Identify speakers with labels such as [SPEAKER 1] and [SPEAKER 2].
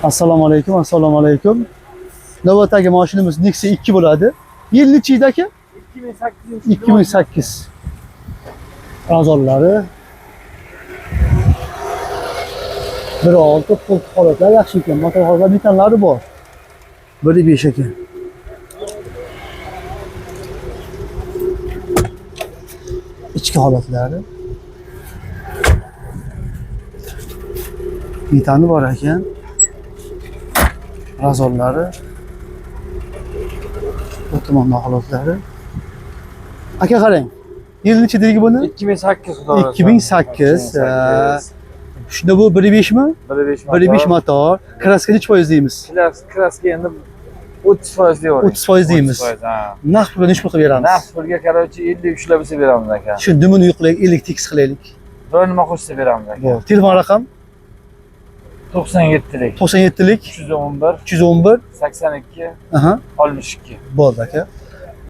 [SPEAKER 1] Assalomu alaykum, assalomu alaykum. Navbatdagi mashinamiz Nexia 2 bo'ladi. Yil nechi edi aka?
[SPEAKER 2] 2008.
[SPEAKER 1] 2008. Razonlari 1.6 qo'ltiq holatlar yaxshi ekan. Motor holatlar metanlari bor. 1.5 ekan. Ichki holatlari. Metani bor ekan. Razonlari. Bu tomonda holatlari. Aka qarang. Yil nechi dedik buni?
[SPEAKER 2] 2008 xudo xohlasa.
[SPEAKER 1] 2008, Shunda bu 1.5 mi?
[SPEAKER 2] 1.5
[SPEAKER 1] 1.5 motor. Kraska nechi foiz deymiz?
[SPEAKER 2] Kraska endi 30% deyvering.
[SPEAKER 1] 30% deymiz.
[SPEAKER 2] 30%, ha.
[SPEAKER 1] Naqd pulga nechi pul qilib beramiz?
[SPEAKER 2] Naqd pulga короче 53 lab bo'lsa beramiz aka.
[SPEAKER 1] Shu dumini yo'qlaylik, 50 tekis qilaylik.
[SPEAKER 2] Biror nima qo'shsa beramiz aka.
[SPEAKER 1] Bo'ldi. Telefon raqam
[SPEAKER 2] 97lik
[SPEAKER 1] 97lik
[SPEAKER 2] 311
[SPEAKER 1] 311
[SPEAKER 2] 82
[SPEAKER 1] Aha,
[SPEAKER 2] 62.
[SPEAKER 1] bo'ldi aka.